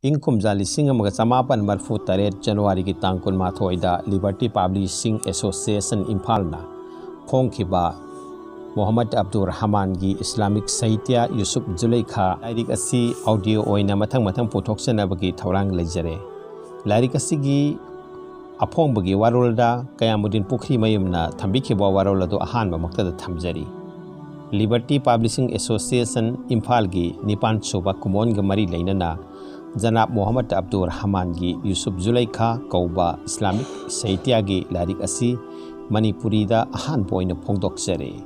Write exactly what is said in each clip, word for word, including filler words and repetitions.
ꯏꯪ ꯀꯨꯝꯖꯥ ꯂꯤꯁꯤꯡ ꯑꯃꯒ ꯆꯃꯥꯄꯟ ꯃꯔꯤꯐꯨ ꯇꯔꯦꯠ January ꯒꯤ ꯇꯥꯡ ꯀꯨꯟꯃꯥꯊꯣꯏꯗ Liberty Publishing Association ꯏꯝꯐꯥꯜꯅ ꯐꯣꯡꯈꯤꯕ ꯃꯣꯍꯝꯃꯗ ꯑꯕꯗꯨꯔ ꯔꯍꯃꯥꯟꯒꯤ ꯏꯁꯂꯥꯃꯤꯛ ꯁꯥꯍꯤꯇ꯭ꯌ ꯌꯨꯁꯨꯞ ꯖꯨꯂꯩꯈꯥ ꯂꯥꯏꯔꯤꯛ ꯑꯁꯤ audio ꯑꯣꯏꯅ ꯃꯊꯪ ꯃꯊꯪ ꯄꯨꯊꯣꯛꯆꯅꯕꯒꯤ ꯊꯧꯔꯥꯡ ꯂꯩꯖꯔꯦ꯫ ꯂꯥꯏꯔꯤꯛ ꯑꯁꯤꯒꯤ ꯑꯐꯣꯡꯕꯒꯤ ꯋꯥꯔꯣꯜꯗ ꯀꯌꯥꯃꯨꯗꯤꯟ ꯄꯨꯈ꯭ꯔꯤꯃꯌꯨꯝꯅ ꯊꯝꯕꯤꯈꯤꯕ ꯋꯥꯔꯣꯜ ꯑꯗꯨ ꯑꯍꯥꯟꯕꯃꯛꯇꯗ ꯊꯝꯖꯔꯤ꯫ Liberty Publishing Association ꯏꯝꯐꯥꯜꯒꯤ ꯅꯤꯄꯥꯟ ꯁꯨꯕ ꯀꯨꯃꯣꯟꯒ ꯃꯔꯤ ꯂꯩꯅꯅ ꯖꯅꯥꯕ ꯃꯣꯍꯝꯃꯗ ꯑꯕꯗꯨꯔ ꯔꯍꯃꯥꯟꯒꯤ ꯌꯨꯁꯨꯞ ꯖꯨꯂꯩꯈꯥ ꯀꯧꯕ ꯏꯁꯂꯥꯃꯤꯛ ꯁꯥꯍꯤꯇ꯭ꯌꯒꯤ ꯂꯥꯏꯔꯤꯛ ꯑꯁꯤ ꯃꯅꯤꯄꯨꯔꯤꯗ ꯑꯍꯥꯟꯕ ꯑꯣꯏꯅ ꯐꯣꯡꯗꯣꯛꯆꯔꯦ꯫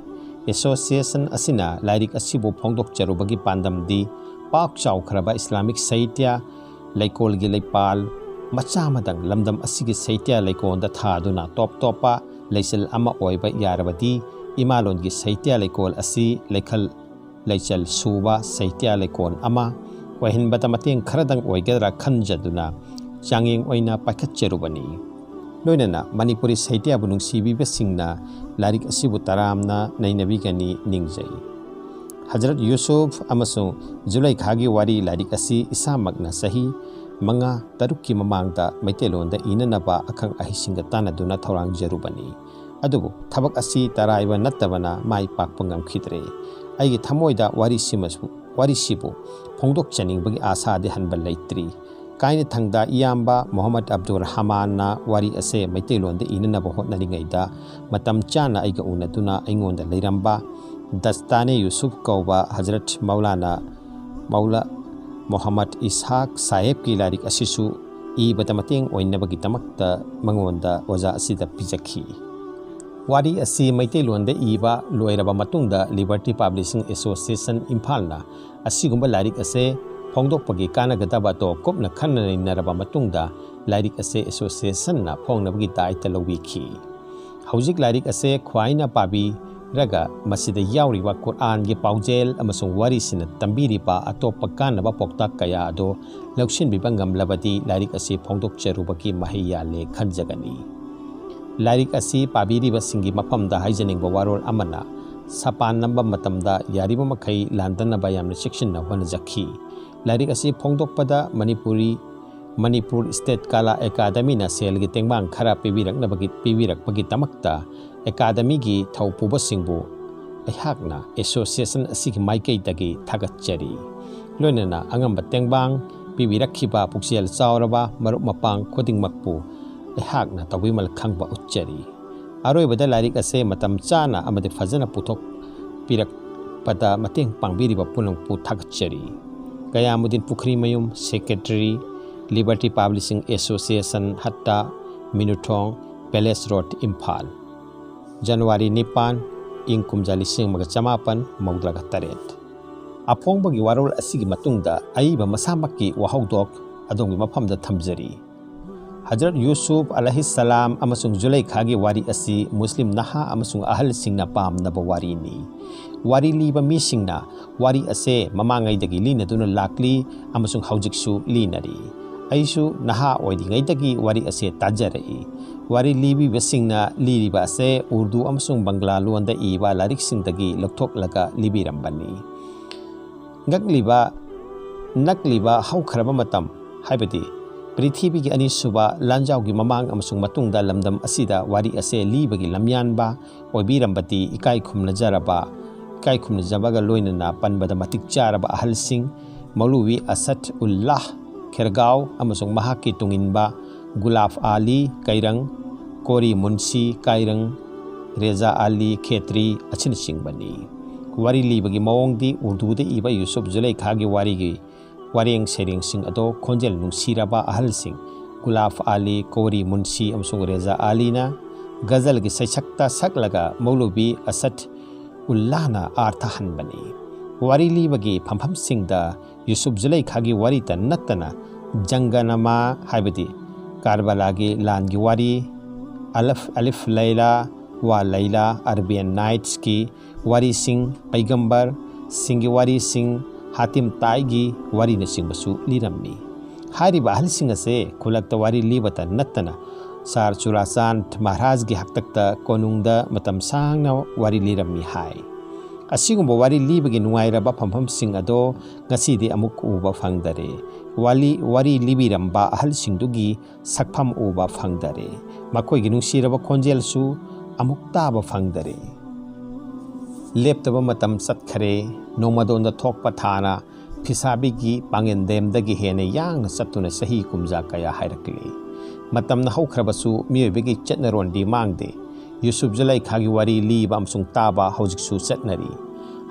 Association ꯑꯁꯤꯅ ꯂꯥꯏꯔꯤꯛ ꯑꯁꯤꯕꯨ ꯐꯣꯡꯗꯣꯛꯆꯔꯨꯕꯒꯤ ꯄꯥꯟꯗꯝꯗꯤ ꯄꯥꯛ ꯆꯥꯎꯈ꯭ꯔꯕ ꯏꯁꯂꯥꯃꯤꯛ ꯁꯥꯍꯤꯇ꯭ꯌ ꯂꯩꯀꯣꯜꯒꯤ ꯂꯩꯄꯥꯜ ꯃꯆꯥ ꯑꯃꯗꯪ ꯂꯝꯗꯝ ꯑꯁꯤꯒꯤ ꯁꯥꯍꯤꯇ꯭ꯌ ꯂꯩꯀꯣꯜꯗ ꯊꯥꯗꯨꯅ ꯇꯣꯞ ꯇꯣꯞꯄ ꯂꯩꯆꯜ ꯑꯃ ꯑꯣꯏꯕ ꯌꯥꯔꯕꯗꯤ ꯏꯃꯥꯂꯣꯟꯒꯤ ꯁꯥꯍꯤꯇ꯭ꯌ ꯂꯩꯀꯣꯜ ꯑꯁꯤ ꯂꯩꯈꯜ ꯂꯩꯆꯜ ꯁꯨꯕ ꯁꯥꯍꯤꯇ꯭ꯌ ꯂꯩꯀꯣꯜ ꯑꯃ ꯑꯣꯏꯍꯟꯕꯗ ꯃꯇꯦꯡ ꯈꯔꯗꯪ ꯑꯣꯏꯒꯗ꯭ꯔꯥ ꯈꯟꯖꯗꯨꯅ ꯆꯥꯡꯌꯦꯡ ꯑꯣꯏꯅ ꯄꯥꯏꯈꯠꯆꯔꯨꯕꯅꯤ꯫ ꯂꯣꯏꯅꯅ ꯃꯅꯤꯄꯨꯔꯤ ꯁꯥꯍꯤꯇ꯭ꯌꯕꯨ ꯅꯨꯡꯁꯤꯕꯤꯕꯁꯤꯡꯅ ꯂꯥꯏꯔꯤꯛ ꯑꯁꯤꯕꯨ ꯇꯔꯥꯝꯅ ꯅꯩꯅꯕꯤꯒꯅꯤ ꯅꯤꯡꯖꯩ꯫ ꯍꯖꯔꯠ ꯌꯨꯁꯨꯐ ꯑꯃꯁꯨꯡ ꯖꯨꯂꯩꯈꯥꯒꯤ ꯋꯥꯔꯤ ꯂꯥꯏꯔꯤꯛ ꯑꯁꯤ ꯏꯁꯥꯃꯛꯅ ꯆꯍꯤ ꯃꯉꯥ ꯇꯔꯨꯛꯀꯤ ꯃꯃꯥꯡꯗ ꯃꯩꯇꯩꯂꯣꯟꯗ ꯏꯅꯅꯕ ꯑꯈꯪ ꯑꯍꯩꯁꯤꯡꯒ ꯇꯥꯟꯅꯗꯨꯅ ꯊꯧꯔꯥꯡꯖꯔꯨꯕꯅꯤ꯫ ꯑꯗꯨꯕꯨ ꯊꯕꯛ ꯑꯁꯤ ꯇꯔꯥꯏꯕ ꯅꯠꯇꯕꯅ ꯃꯥꯏ ꯄꯥꯛꯄ ꯉꯝꯈꯤꯗ꯭ꯔꯦ꯫ ꯑꯩꯒꯤ ꯊꯃꯣꯏꯗ ꯋꯥꯔꯤꯁꯤꯃꯁꯨ, ꯋꯥꯔꯤꯁꯤꯕꯨ ꯐꯣꯡꯗꯣꯛꯆꯅꯤꯡꯕꯒꯤ ꯑꯥꯁꯥꯗꯤ ꯍꯟꯕ ꯂꯩꯇ꯭ꯔꯤ꯫ ꯀꯥꯏꯅꯊꯪꯗ ꯏꯌꯥꯝꯕ ꯃꯣꯍꯝꯃꯗ ꯑꯕꯗꯨꯔ ꯔꯍꯃꯥꯟꯅ ꯋꯥꯔꯤ ꯑꯁꯦ ꯃꯩꯇꯩꯂꯣꯟꯗ ꯏꯅꯅꯕ ꯍꯣꯠꯅꯔꯤꯉꯩꯗ ꯃꯇꯝ ꯆꯥꯅ ꯑꯩꯒ ꯎꯅꯗꯨꯅ ꯑꯩꯉꯣꯟꯗ ꯂꯩꯔꯝꯕ ꯗꯁꯇꯥꯅꯦ ꯌꯨꯁꯨꯐ ꯀꯧꯕ ꯍꯖꯔꯠ ꯃꯧꯂꯥꯅꯥ ꯃꯧꯂꯥ ꯃꯣꯍꯝꯃꯗ ꯏꯁꯍꯥꯛ ꯁꯥꯍꯦꯕꯀꯤ ꯂꯥꯏꯔꯤꯛ ꯑꯁꯤꯁꯨ ꯏꯕꯗ ꯃꯇꯦꯡ ꯑꯣꯏꯅꯕꯒꯤꯗꯃꯛꯇ ꯃꯉꯣꯟꯗ ꯑꯣꯖꯥ ꯑꯁꯤꯗ ꯄꯤꯖꯈꯤ꯫ ꯋꯥꯔꯤ ꯑꯁꯤ ꯃꯩꯇꯩꯂꯣꯟꯗ ꯏꯕ ꯂꯣꯏꯔꯕ ꯃꯇꯨꯡꯗ Liberty Publishing Association ꯏꯝꯐꯥꯜꯅ ꯑꯁꯤꯒꯨꯝꯕ ꯂꯥꯏꯔꯤꯛ ꯑꯁꯦ ꯐꯣꯡꯗꯣꯛꯄꯒꯤ ꯀꯥꯟꯅꯒꯗꯕ ꯑꯗꯣ ꯀꯨꯞꯅ ꯈꯟꯅ ꯅꯩꯅꯔꯕ ꯃꯇꯨꯡꯗ ꯂꯥꯏꯔꯤꯛ ꯑꯁꯦ associationꯅ ꯐꯣꯡꯅꯕꯒꯤ ꯗꯥꯏꯇ ꯂꯧꯕꯤꯈꯤ꯫ ꯍꯧꯖꯤꯛ ꯂꯥꯏꯔꯤꯛ ꯑꯁꯦ ꯈ꯭ꯋꯥꯏꯅ ꯄꯥꯕꯤꯔꯒ ꯃꯁꯤꯗ ꯌꯥꯎꯔꯤꯕ ꯀꯨꯔꯥꯟꯒꯤ ꯄꯥꯎꯖꯦꯜ ꯑꯃꯁꯨꯡ ꯋꯥꯔꯤꯁꯤꯅ ꯇꯝꯕꯤꯔꯤꯕ ꯑꯇꯣꯞꯄ ꯀꯥꯟꯅꯕ ꯄꯥꯎꯇꯥꯛ ꯀꯌꯥ ꯑꯗꯨ ꯂꯧꯁꯤꯟꯕꯤꯕ ꯉꯝꯂꯕꯗꯤ ꯂꯥꯏꯔꯤꯛ ꯑꯁꯤ ꯐꯣꯡꯗꯣꯛꯆꯔꯨꯕꯒꯤ ꯃꯍꯩ ꯌꯥꯜꯂꯦ ꯈꯟꯖꯒꯅꯤ꯫ ꯂꯥꯏꯔꯤꯛ ꯑꯁꯤ ꯄꯥꯕꯤꯔꯤꯕꯁꯤꯡꯒꯤ ꯃꯐꯝꯗ ꯍꯥꯏꯖꯅꯤꯡꯕ ꯋꯥꯔꯣꯜ ꯑꯃꯅ, ꯁꯄꯥꯟ ꯅꯝꯕ ꯃꯇꯝꯗ ꯌꯥꯔꯤꯕ ꯃꯈꯩ ꯂꯥꯟꯗꯅꯕ ꯌꯥꯝꯅ ꯆꯦꯛꯁꯤꯟꯅ ꯍꯣꯠꯅꯖꯈꯤ꯫ ꯂꯥꯏꯔꯤꯛ ꯑꯁꯤ ꯐꯣꯡꯗꯣꯛꯄꯗ ꯃꯅꯤꯄꯨꯔꯤ, ꯃꯅꯤꯄꯨꯔ ꯁ꯭ꯇꯦꯠ ꯀꯂꯥ ꯑꯦꯀꯥꯗꯃꯤꯅ ꯁꯦꯜꯒꯤ ꯇꯦꯡꯕꯥꯡ ꯈꯔ ꯄꯤꯕꯤꯔꯛꯅꯕꯒꯤ, ꯄꯤꯕꯤꯔꯛꯄꯒꯤꯗꯃꯛꯇ ꯑꯦꯀꯥꯗꯃꯤꯒꯤ ꯊꯧ ꯄꯨꯕꯁꯤꯡꯕꯨ ꯑꯩꯍꯥꯛꯅ ꯑꯦꯁꯣꯁꯤꯌꯦꯁꯟ ꯑꯁꯤꯒꯤ ꯃꯥꯏꯀꯩꯗꯒꯤ ꯊꯥꯒꯠꯆꯔꯤ꯫ ꯂꯣꯏꯅꯅ ꯑꯉꯝꯕ ꯇꯦꯡꯕꯥꯡ ꯄꯤꯕꯤꯔꯛꯈꯤꯕ ꯄꯨꯛꯆꯦꯜ ꯆꯥꯎꯔꯕ ꯃꯔꯨꯞ ꯃꯄꯥꯡ ꯈꯨꯗꯤꯡꯃꯛꯄꯨ ꯑꯩꯍꯥꯛꯅ ꯇꯧꯕꯤꯃꯜ ꯈꯪꯕ ꯎꯠꯆꯔꯤ꯫ ꯑꯔꯣꯏꯕꯗ ꯂꯥꯏꯔꯤꯛ ꯑꯁꯦ ꯃꯇꯝ ꯆꯥꯅ ꯑꯃꯗꯤ ꯐꯖꯅ ꯄꯨꯊꯣꯛꯄꯤꯔꯛꯄꯗ ꯃꯇꯦꯡ ꯄꯥꯡꯕꯤꯔꯤꯕ ꯄꯨꯝꯅꯃꯛꯄꯨ ꯊꯥꯒꯠꯆꯔꯤ꯫ Kayamuddin Pukhrimayum, secretary, Liberty Publishing Association, Hatta, Minuthong, Palace Road, Imphal. ꯖꯅꯋꯥꯔꯤ ꯅꯤꯄꯥꯟ, ꯏꯪ ꯀꯨꯝꯖꯥ ꯂꯤꯁꯤꯡ ꯑꯃꯒ ꯆꯃꯥꯄꯟ ꯃꯧꯗ꯭ꯔꯥꯒ ꯇꯔꯦꯠ꯫ ꯑꯐꯣꯡꯕꯒꯤ ꯋꯥꯔꯣꯜ ꯑꯁꯤꯒꯤ ꯃꯇꯨꯡꯗ ꯑꯏꯕ ꯃꯁꯥꯃꯛꯀꯤ ꯋꯥꯍꯧꯗꯣꯛ ꯑꯗꯣꯝꯒꯤ ꯃꯐꯝꯗ ꯊꯝꯖꯔꯤ꯫ ꯍꯖꯔꯠ ꯌꯨꯁꯨꯐ ꯑꯂꯥꯍꯤꯁꯁꯂꯥꯝ ꯑꯃꯁꯨꯡ ꯖꯨꯂꯩꯈꯥꯒꯤ ꯋꯥꯔꯤ ꯑꯁꯤ ꯃꯨꯁꯂꯤꯝ ꯅꯍꯥ ꯑꯃꯁꯨꯡ ꯑꯍꯜꯁꯤꯡꯅ ꯄꯥꯝꯅꯕ ꯋꯥꯔꯤꯅꯤ꯫ ꯋꯥꯔꯤ ꯂꯤꯕ ꯃꯤꯁꯤꯡꯅ ꯋꯥꯔꯤ ꯑꯁꯦ ꯃꯃꯥꯡꯉꯩꯗꯒꯤ ꯂꯤꯅꯗꯨꯅ ꯂꯥꯛꯂꯤ ꯑꯃꯁꯨꯡ ꯍꯧꯖꯤꯛꯁꯨ ꯂꯤꯅꯔꯤ꯫ ꯑꯩꯁꯨ ꯅꯍꯥ ꯑꯣꯏꯔꯤꯉꯩꯗꯒꯤ ꯋꯥꯔꯤ ꯑꯁꯦ ꯇꯥꯖꯔꯛꯏ꯫ ꯋꯥꯔꯤ ꯂꯤꯕꯤꯕꯁꯤꯡꯅ ꯂꯤꯔꯤꯕ ꯑꯁꯦ ꯎꯔꯗꯨ ꯑꯃꯁꯨꯡ ꯕꯪꯒ꯭ꯂꯥ ꯂꯣꯟꯗ ꯏꯕ ꯂꯥꯏꯔꯤꯛꯁꯤꯡꯗꯒꯤ ꯂꯧꯊꯣꯛꯂꯒ ꯂꯤꯕꯤꯔꯝꯕꯅꯤ꯫ ꯉꯛꯂꯤꯕ, ꯅꯛꯂꯤꯕ ꯍꯧꯈ꯭ꯔꯕ ꯃꯇꯝ, ꯍꯥꯏꯕꯗꯤ ꯄ꯭ꯔꯤꯊꯤꯕꯤꯒꯤ ꯑꯅꯤꯁꯨꯕ ꯂꯥꯟꯖꯥꯎꯒꯤ ꯃꯃꯥꯡ ꯑꯃꯁꯨꯡ ꯃꯇꯨꯡꯗ ꯂꯝꯗꯝ ꯑꯁꯤꯗ ꯋꯥꯔꯤ ꯑꯁꯦ ꯂꯤꯕꯒꯤ ꯂꯝꯌꯥꯟꯕ ꯑꯣꯏꯕꯤꯔꯝꯕꯗꯤ ꯏꯀꯥꯏ ꯈꯨꯝꯅꯖꯔꯕ, ꯏꯀꯥꯏ ꯈꯨꯝꯅꯖꯕꯒ ꯂꯣꯏꯅꯅ ꯄꯟꯕꯗ ꯃꯇꯤꯛ ꯆꯥꯔꯕ ꯑꯍꯜꯁꯤꯡ, ꯃꯧꯂꯨꯋꯤ ꯑꯁꯗ ꯎꯜꯂꯥꯍ ꯈꯦꯔꯒꯥꯎ ꯑꯃꯁꯨꯡ ꯃꯍꯥꯛꯀꯤ ꯇꯨꯡꯏꯟꯕ ꯒꯨꯂꯥꯐ ꯑꯥꯂꯤ ꯀꯩꯔꯪ, ꯀꯣꯔꯤ ꯃꯨꯟꯁꯤ ꯀꯥꯏꯔꯪ, ꯔꯦꯖꯥ ꯑꯥꯂꯤ ꯈꯦꯇ꯭ꯔꯤ ꯑꯁꯤꯅꯆꯤꯡꯕꯅꯤ꯫ ꯋꯥꯔꯤ ꯂꯤꯕꯒꯤ ꯃꯑꯣꯡꯗꯤ ꯎꯔꯗꯨꯗ ꯏꯕ ꯌꯨꯁꯨꯞ ꯖꯨꯂꯩꯈꯥꯒꯤ ꯋꯥꯔꯤꯒꯤ ꯋꯥꯔꯦꯡ ꯁꯩꯔꯦꯡꯁꯤꯡ ꯑꯗꯣ ꯈꯣꯟꯖꯦꯜ ꯅꯨꯡꯁꯤꯔꯕ ꯑꯍꯜꯁꯤꯡ ꯒꯨꯂꯥꯐ ꯑꯥꯂꯤ, ꯀꯣꯔꯤ ꯃꯨꯟꯁꯤ ꯑꯃꯁꯨꯡ ꯔꯦꯖꯥ ꯑꯥꯂꯤꯅ ꯒꯖꯜꯒꯤ ꯁꯩꯁꯛꯇ ꯁꯛꯂꯒ ꯃꯧꯂꯨꯕꯤ ꯑꯁꯗ ꯎꯜꯂꯥꯍꯅ ꯑꯥꯔꯊ ꯍꯟꯕꯅꯤ꯫ ꯋꯥꯔꯤ ꯂꯤꯕꯒꯤ ꯐꯝꯐꯝꯁꯤꯡꯗ ꯌꯨꯁꯨꯞ ꯖꯨꯂꯩꯈꯥꯒꯤ ꯋꯥꯔꯤꯇ ꯅꯠꯇꯅ ꯖꯪꯒꯅꯃꯥ, ꯍꯥꯏꯕꯗꯤ ꯀꯥꯔꯕꯂꯥꯒꯤ ꯂꯥꯟꯒꯤ ꯋꯥꯔꯤ, ꯑꯂꯐ, ꯑꯂꯤꯐ ꯂꯩꯂꯥ ꯋꯥ ꯂꯩꯂꯥ, ꯑꯔꯕꯤꯌꯟ ꯅꯥꯏꯠꯁꯀꯤ ꯋꯥꯔꯤꯁꯤꯡ, ꯄꯩꯒꯝꯕꯔꯁꯤꯡꯒꯤ ꯋꯥꯔꯤꯁꯤꯡ, ꯍꯥꯇꯤꯝ ꯇꯥꯏꯒꯤ ꯋꯥꯔꯤꯅꯆꯤꯡꯕꯁꯨ ꯂꯤꯔꯝꯃꯤ꯫ ꯍꯥꯏꯔꯤꯕ ꯑꯍꯜꯁꯤꯡ ꯑꯁꯦ ꯈꯨꯜꯂꯛꯇ ꯋꯥꯔꯤ ꯂꯤꯕꯇ ꯅꯠꯇꯅ ꯁꯥꯔ ꯆꯨꯔꯥꯆꯥꯟꯗ ꯃꯍꯥꯔꯥꯖꯒꯤ ꯍꯥꯛꯇꯛꯇ ꯀꯣꯅꯨꯡꯗ ꯃꯇꯝ ꯁꯥꯡꯅ ꯋꯥꯔꯤ ꯂꯤꯔꯝꯃꯤ ꯍꯥꯏ꯫ ꯑꯁꯤꯒꯨꯝꯕ ꯋꯥꯔꯤ ꯂꯤꯕꯒꯤ ꯅꯨꯡꯉꯥꯏꯔꯕ ꯐꯝꯐꯝꯁꯤꯡ ꯑꯗꯣ ꯉꯁꯤꯗꯤ ꯑꯃꯨꯛ ꯎꯕ ꯐꯪꯗꯔꯦ꯫ ꯋꯥꯔꯤ, ꯋꯥꯔꯤ ꯂꯤꯕꯤꯔꯝꯕ ꯑꯍꯜꯁꯤꯡꯗꯨꯒꯤ ꯁꯛꯐꯝ ꯎꯕ ꯐꯪꯗꯔꯦ꯫ ꯃꯈꯣꯏꯒꯤ ꯅꯨꯡꯁꯤꯔꯕ ꯈꯣꯟꯖꯦꯜꯁꯨ ꯑꯃꯨꯛ ꯇꯥꯕ ꯐꯪꯗꯔꯦ꯫ ꯂꯦꯞꯇꯕ ꯃꯇꯝ ꯆꯠꯈꯔꯦ꯫ ꯅꯣꯡꯃꯗꯣꯟꯗ ꯊꯣꯛꯄ ꯊꯥꯅ ꯐꯤꯁꯥꯕꯤꯒꯤ ꯄꯥꯡꯒꯟ ꯗꯦꯝꯗꯒꯤ ꯍꯦꯟꯅ ꯌꯥꯡꯅ ꯆꯠꯇꯨꯅ ꯆꯍꯤ ꯀꯨꯝꯖꯥ ꯀꯌꯥ ꯍꯥꯏꯔꯛꯂꯤ꯫ ꯃꯇꯝꯅ ꯍꯧꯈ꯭ꯔꯕꯁꯨ ꯃꯤꯑꯣꯏꯕꯒꯤ ꯆꯠꯅꯔꯣꯟꯗꯤ ꯃꯥꯡꯗꯦ꯫ ꯌꯨꯁꯨꯞ ꯖꯨꯂꯩꯈꯥꯒꯤ ꯋꯥꯔꯤ ꯂꯤꯕ ꯑꯃꯁꯨꯡ ꯇꯥꯕ ꯍꯧꯖꯤꯛꯁꯨ ꯆꯠꯅꯔꯤ꯫